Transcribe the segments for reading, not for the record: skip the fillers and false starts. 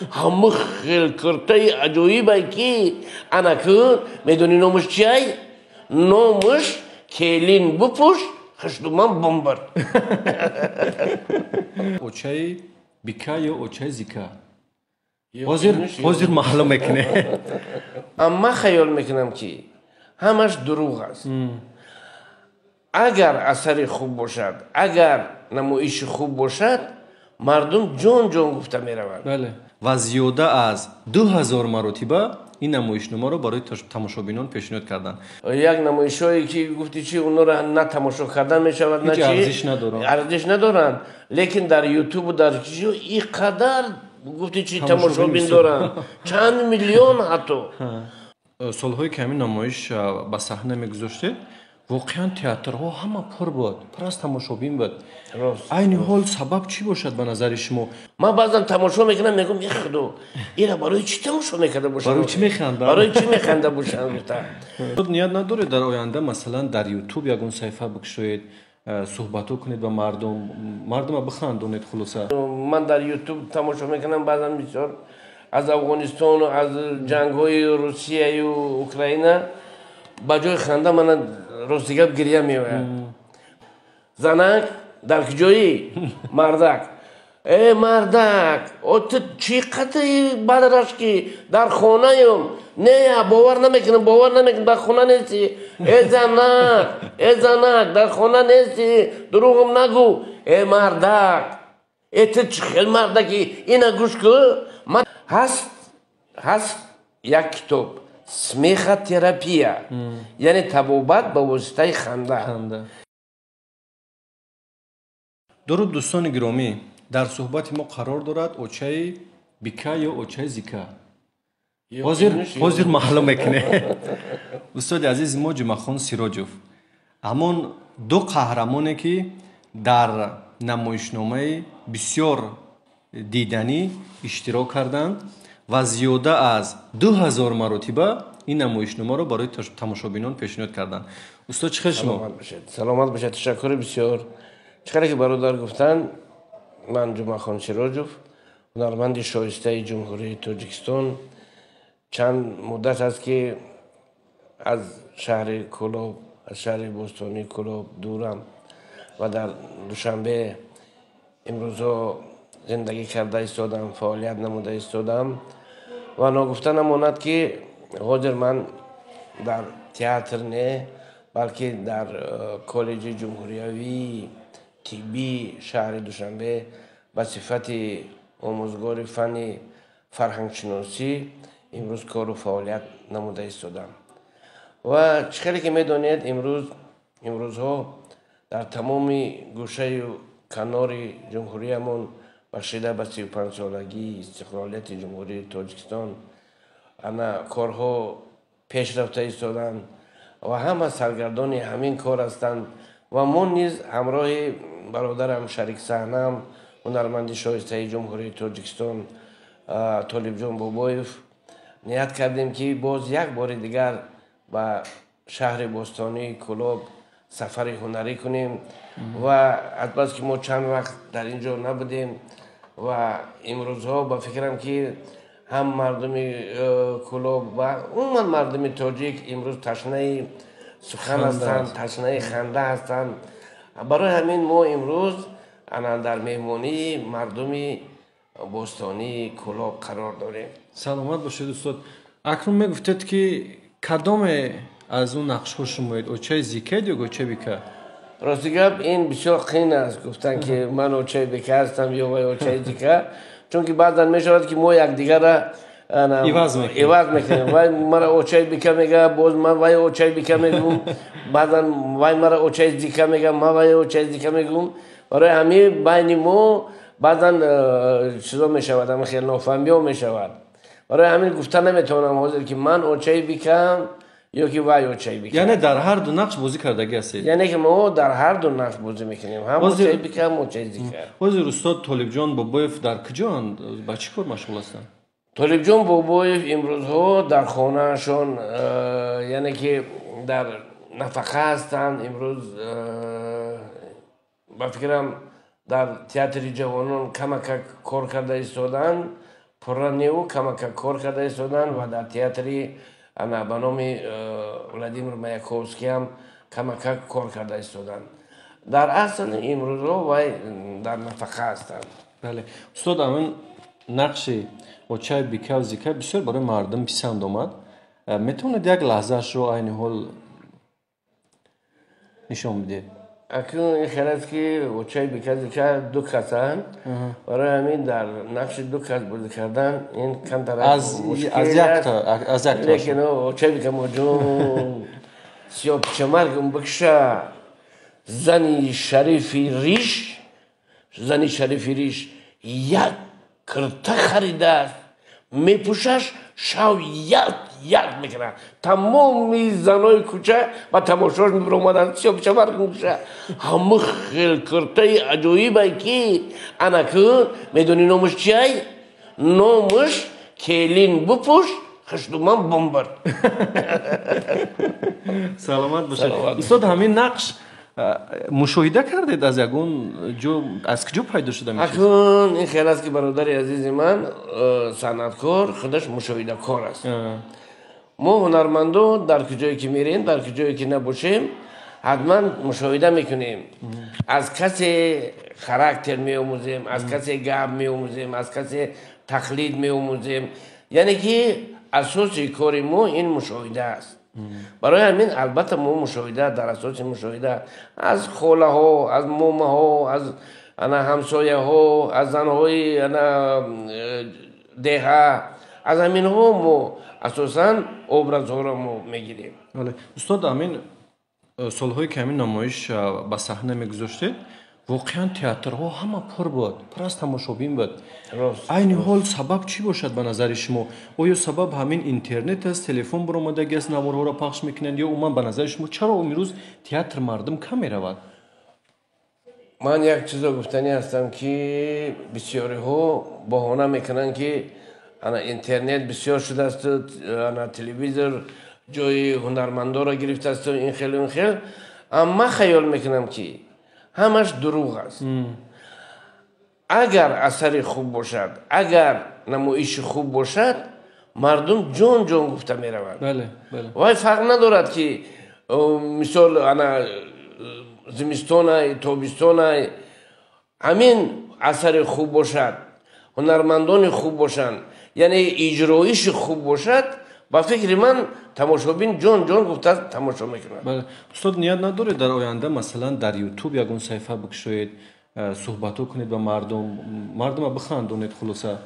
Ҳама хел куртаи аҷоибай, ки анаку медонӣ номаш чиай? Номаш «Келин бупӯш, хиштуман бомбар». Очаи Бика ё очаи Зика, ҳозир маълум мекунем. Амма хаёл мекунам, ки ҳамаш дурӯғ аст. Агар асари хуб бошад, агар намоиши хуб бошад, мардум ҷон ҷон гуфта мераванд. Бале, ва зиёда аз 2000 маротиба ин намоишномаро барои тамошобинон пешниҳод карданд. Як намоишҳое ки гуфти чи, онҳоро на тамошо кардан мешавад, на чи арзиш надоранд. Арзиш надоранд, лекин дар Ютубу дар чио и қадар, гуфти чи, тамошобин доранд, чанд миллион ҳатто. Солҳое ки ҳамин намоиш ба саҳна мегузоштед, воқеан театрҳо ҳама пур буд, пур аз тамошобин буд. Айни ҳол сабаб чӣ бошад, ба назари шумо? Ман баъзан тамошо мекунам, мегӯям: «Е худо, ира барои чӣ тамошо мекарда бошанд? Барои чӣ механданд?» Барои чӣ механда бошанд?» Гуфта. Ният надоред, дар оянда, масалан, дар Ютуб ягон саҳифа бикушоед, суҳбатҳо кунед ба мардум, мардума бихандонед, хулоса? Ман дар Ютуб тамошо мекунам баъзан, бисёр аз Афғонистону аз ҷангҳои Русияю Украина. Ба ҷои ханда мана, рости гап, гиря меояд. «Занак, дар куҷоӣ?» «Мардак, э мардак, о ту чӣ қадри бадрашки? Дар хонаем». «Не, бовар намекунам, бовар намекунам, дар хона нестӣ». «Э занак, э занак, дар хона нестӣ, дурӯғам нагӯ». «Э мардак, э ту чӣ хел мардаки? Ина гӯш кӯ». Ман ҳаст як китоб, «Смехотерапия», яъне табобат ба воситаи ханда. Дуруд, дӯстони гиромӣ! Дар суҳбати мо қарор дорад очаи Бика ё очаи Зика, ҳозир маълум мекунем. Устоди азизи мо Ҷумъахон Сироҷов, ҳамон ду қаҳрамоне, ки дар намоишномаи бисёр диданӣ иштирок карданд ва зиёда аз 2000 маротиба ин намоишномаро барои тамошобинон пешниҳод карданд. Устод, чӣ хел шумо? Саломат бошед, ташаккури бисёр. Чӣ хеле ки бародар гуфтанд, ман Ҷумъахон Сироҷов, ҳунарманди шоистаи Ҷумҳурии Тоҷикистон. Чанд муддат аст, ки аз шаҳри Кӯлоб, аз шаҳри бостонии Кӯлоб дурам ва дар Душанбе имрӯзҳо зиндагӣ карда истодам, фаъолият намуда истодам. Ва ногуфта намонад, ки ҳозир ман дар театр не, балки дар коллеҷи ҷумҳуриявии тиббии шаҳри Душанбе ба сифати омӯзгори фанни фарҳангшиносӣ имрӯз кору фаъолият намуда истодам. Ва чӣ хеле ки медонед, имрӯзҳо дар тамоми гӯшаю канори ҷумҳуриямон, бахшида ба 35-солагии истиқлолияти Ҷумҳурии Тоҷикистон, ана корҳо пеш рафта истоданд ва ҳама саргардони ҳамин кор ҳастанд. Ва мо низ ҳамроҳи бародарам, шариксаҳнам, ҳунарманди шоистаи Ҷумҳурии Тоҷикистон Толибҷон Бобоев ният кардем, ки боз як бори дигар ба шаҳри бостонии Кӯлоб сафари ҳунарӣ кунем. Ва азбаски мо чанд вақт дар ин ҷо набудем ва имрӯзҳо, ба фикрам, ки ҳам мардуми Кӯлоб ва умуман мардуми тоҷик имрӯз ташнаи сухан ҳастанд, ташнаи ханда ҳастанд, барои ҳамин мо имрӯз ана дар меҳмонии мардуми бостонии Кӯлоб қарор дорем. Саломат бошед, устод. Акнун мегуфтед, ки кадоме аз он нақшҳо шумоед, очаи Зикаед ё очаи Бика? Рости гап, ин бисёр қиин аст гуфтан, ки ман очаи Бика ҳастам ё вай очаи Зика, чунки баъзан мешавад, ки мо якдигарра иваз мекунем. Вай мара очаи Бика мега, боз ман вай очаи Бика мегӯм, баъзан вай мара очаи Зика мега, ман вай очаи Зика мегӯм. Барои ҳамин байни мо баъзан чизо мешавад, ама хел нофаҳмиҳо мешавад. Барои ҳамин гуфта наметавонам ҳозир, ки ман очаи Бикаам ё ки вай очаи Бика. Яъне дар ҳар ду нақш бозӣ кардагӣ ҳастед? Яъне ки мо дар ҳар ду нақш бозӣ мекунем, ҳам очаи Бика, ҳам очаи Зика. Ҳозир устод Толибҷон Бобоев дар куҷоанд, ба чӣ кор машғул ҳастанд? Толибҷон Бобоев имрӯзҳо дар хонаашон, яъне ки дар нафақа ҳастанд. Имрӯз, ба фикрам, дар театри ҷавонон камакак кор карда истодаанд. пурра неву камака кор карда истоданд ва дар театри ана ба номи Владимир Маяковский ҳам камака кор карда истоданд. Дар асл имрӯзҳо вай дар нафақа ҳастанд. Бале, устод, ҳамин нақши очаи Бикав Зика бисёр барои мардум писанд омад. Метавонед як лаҳзаашро айни ҳол нишон бидиҳед? Акнун ин хел аст, ки очаи Бика Зика ду касанд, барои ҳамин дар нақши ду кас бозӣ кардан ин камтар аз як. Лекин очаи Бика моҷон, сиёҳпичамаргам бикша, зани шарифи риш, зани шарифи риш як кирта харидааст, мепӯшаш, шав як як мекунад, тамоми занои кӯча ба тамошош мебиромаданд. Сиёҳпичамаргам куша, ҳама хел киртаи аҷоибе, ки анакун медонӣ номаш чиай? Номаш «Келин бупӯш, хиштуман бомбар». Саломат бошед, устод. Ҳамин нақш мушоҳида кардед аз ягон ҷо, аз куҷо пайдо шуда? Акун ин хел аст, ки бародари азизи ман, санъаткор худаш мушоҳидакор аст. Мо ҳунармандо дар куҷое ки мерем, дар куҷое ки набошем, ҳатман мушоҳида мекунем, аз касе характер меомӯзем, аз касе гап меомӯзем, аз касе тақлид меомӯзем. Яъне ки асоси кори мо ин мушоҳида аст. Барои ҳамин, албатта, мо мушоҳида, дар асоси мушоҳида аз холаҳо, аз момаҳо, аз ана ҳамсояҳо, аз занҳои ана деҳа, аз ҳаминҳо мо асосан образҳоро мо мегирем. Устод, ҳамин солҳое ки ҳамин намоиш ба саҳна мегузоштед, воқеан театрҳо ҳама пур буд, пур аз тамошобин буд. Айни ҳол сабаб чӣ бошад ба назари шумо? Оё сабаб ҳамин интернет аст, телефон баромадаги аст, наворҳоро пахш мекунанд, ё умуман ба назари шумо чаро имрӯз театр мардум кам меравад? Ман як чизо гуфтанӣ ҳастам, ки бисёриҳо баҳона мекунанд, ки ана интернет бисёр шудааст, ана телевизор ҷои ҳунармандоро гирифтааст, ин хел, ин хел. Амма хаёл мекунам, ки ҳамаш дурӯғ аст. Агар асари хуб бошад, агар намоиши хуб бошад, мардум ҷон ҷон гуфта меравад. Вай фарқ надорад, ки мисол ана зимистонай, тобистонай, ҳамин асари хуб бошад, ҳунармандони хуб бошанд, яъне иҷроиши хуб бошад, ба фикри ман, тамошобин ҷон ҷон гуфта тамошо мекунад. Устод, ният надоред дар оянда, масалан, дар Ютуб ягон саҳифа бикушоед, суҳбатҳо кунед ба мардум, мардума бихандонед? Хулоса,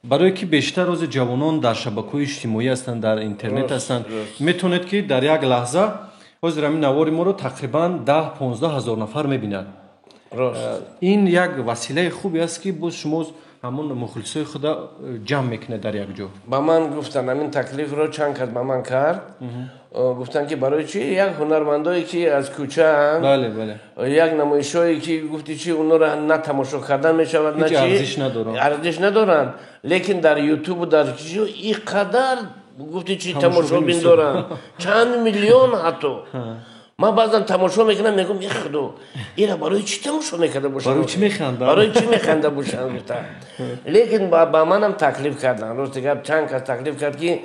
барое ки бештар рози ҷавонон дар шабакаҳои иҷтимоӣ ҳастанд, дар интернет ҳастанд, метавонед, ки дар як лаҳза ҳозир ҳамин навори моро тақрибан 10-15 ҳазор нафар мебинад. Ин як василаи хубе аст, ки боз шумо ҳамон мухлисои худа ҷамъ мекунед дар як ҷо. Ба ман гуфтанд, ҳамин таклифро чанд кас ба ман кард. Гуфтанд, ки барои чи як ҳунармандое, ки аз кӯчаанд, як намоишҳое, ки гуфти чи, онҳоро на тамошо кардан мешавад, на чи арзиш надоранд, лекин дар Ютубу дар чио и қадар, гуфти чи, тамошобин доранд, чанд миллион ҳатто. Ман баъзан тамошо мекунам, мегӯм: «Е худо, ира барои чӣ тамошо мекарда бошанд? Барои чӣ механданд?» Барои чӣ механда бошанд гуфта. Лекин ба манам таклиф карданд. Рости гап, чанд кас таклиф кард, ки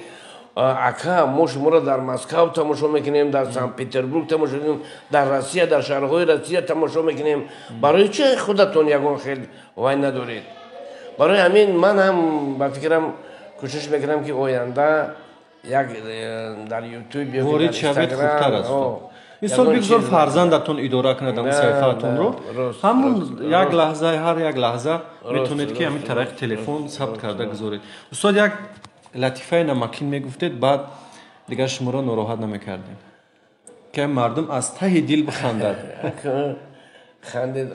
ака, мо шуморо дар Москав тамошо мекунем, дар Санкт Петербург тамошо мекунем, дар Россия, дар шаҳрҳои Россия тамошо мекунем, барои чӣ худатон ягон хел вай надоред? Барои ҳамин ман ҳам, ба фикрам, кӯшиш мекунам, ки оянда як дар Ютуб ё ворид шавед, хубтар аст. Мисол, бигзор фарзандатон идора кунад ҳамун саҳифаатонро. Ҳамун як лаҳза, ҳар як лаҳза метавонед, ки ҳамин тариқи телефон сабт карда гузоред. Устод, як латифаи намакин мегуфтед, баъд дигар шуморо нороҳат намекардем, ки мардум аз таҳи дил бихандад.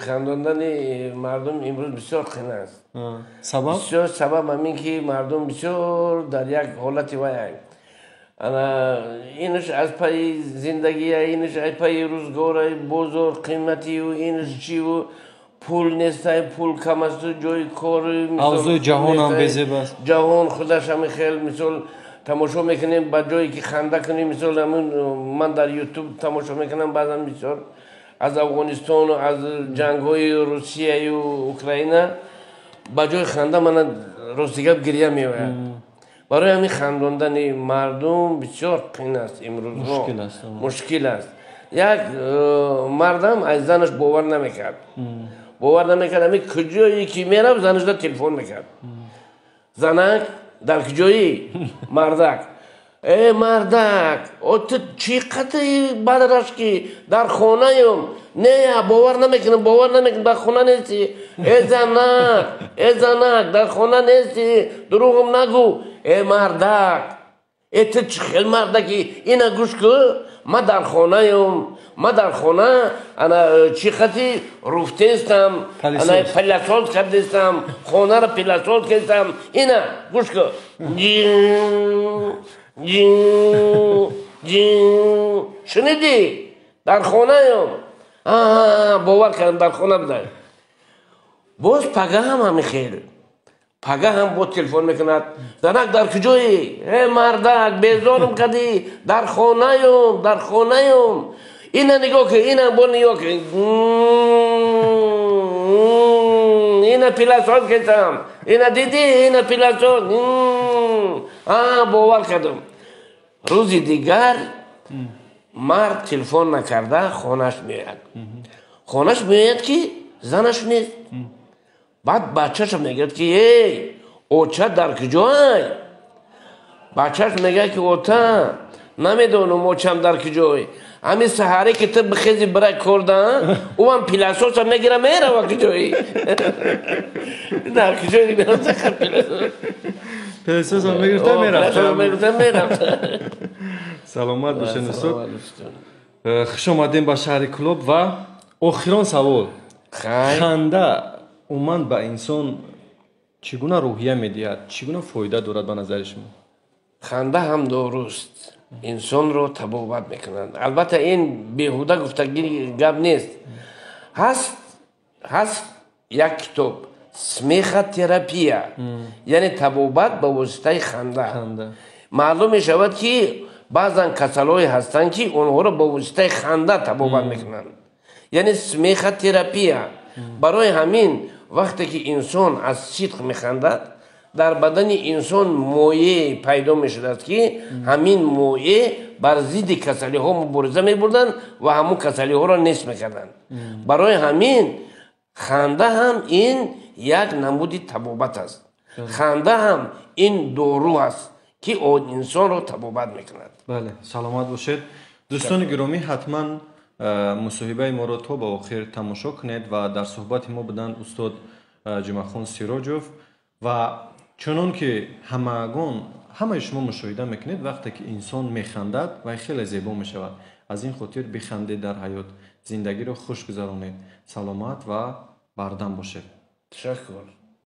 Хандондани мардум имрӯз бисёр қин аст. Сабаб? Бисёр. Сабаб ҳамин, ки мардум бисёр дар як ҳолати вай, ана инаш аз пайи зиндагия, инаш аз пайи рӯзгора, бозор қиматию, инаш чиву, пул нестай, пул кам асту, ҷои кор. Авзои ҷаҳонам безеб аст. Ҷаҳон худаш ҳами хел. Мисол, тамошо мекунем, ба ҷое ки ханда кунем, мисол, ҳамин ман дар Ютуб тамошо мекунам баъзан, бисёр аз Афғонистону аз ҷангҳои Русияю Украина, ба ҷои ханда мана Рости гап, гирья меояд. Барои ҳамин хандондани мардум бисёр қин аст имрӯзҳо, мушкил аст. Як мардам аз занаш бовар намекард, бовар намекард. Ҳамин куҷое ки мерафт, занашда телефон мекард: «Занак, дар куҷоӣ?» Мардак, э мардак, о ту чӣ қадри бадрашки? «Дар хонаем». «Не, бовар намекунам, бовар намекунам, дар хона нестӣ». «Э занак, э занак, дар хона нестӣ, дурӯғам нагӯ». «Э мардак, э ту чӣ хел мардаки? Ина гӯш кӯ, ма дар хонаем, ма дар хона ана чӣ қати руфтестам, ана пылесос кардестам, хонаро пылесос кардестам. Ина гӯш кӯ, ҷин ҷин, шунидӣ? Дар хонаем». Бовар кардам, дар хона будай. Боз пага ҳам ҳамин хел, пага ҳам боз телефон мекунад: «Занак, дар куҷоӣ?» «Э мардак, безорум кардӣ, дар хонаем, дар хонаем. Ина нигоҳ кун, ина бо нигоҳ кун, ина пылесос кардам, ина дидӣ, ина пылесос». Бовар кардам. Рӯзи дигар мард телефон накарда хонаш меояд. Хонаш меояд, ки занаш нест. Баъд бачаша мегӯяд, ки эй оча, дар куҷоай? Бачаш мегӯяд, ки ота, намедонам очам дар куҷой. Ҳамин саҳаре ки ту бихези бирай корда, ӯам пылесос а мегира, мерава. Куҷои, дар куҷои? Пылесос а мегирифта, мерафта. Мерафта. Саломат бошед, устод. Хуш омадем ба шаҳри Кӯлоб. Ва охирон савол: ханда умуман ба инсон чӣ гуна рӯҳия медиҳад, чӣ гуна фоида дорад ба назари шумо? Ханда ҳам доруст, инсонро табобат мекунад. Албатта, ин беҳуда гуфтагӣ гап нест. Ҳаст як китоб, «Смехотерапия», яъне табобат ба воситаи ханда. Маълум мешавад, ки баъзан касалҳое ҳастанд, ки онҳоро ба воситаи ханда табобат мекунанд, яъне смехотерапия. Барои ҳамин вақте ки инсон аз сидқ механдад, дар бадани инсон моеъ пайдо мешудааст, ки ҳамин моеъ бар зидди касалиҳо мубориза мебурданд ва ҳамун касалиҳоро нест мекарданд. Барои ҳамин ханда ҳам ин як намуди табобат аст, ханда ҳам ин дору аст, ки инсонро табобат мекунад. Бале, саломат бошед. Дӯстони гиромӣ, ҳатман мусоҳибаи моро то ба охир тамошо кунед. Ва дар суҳбати мо буданд устод Ҷумъахон Сироҷов. Ва чунон ки ҳамагон, ҳамаи шумо мушоҳида мекунед, вақте ки инсон механдад, вай хеле зебо мешавад. Аз ин хотир бихандед дар ҳаёт, зиндагиро хуш гузаронед, саломат ва бардам бошед. Ташаккур.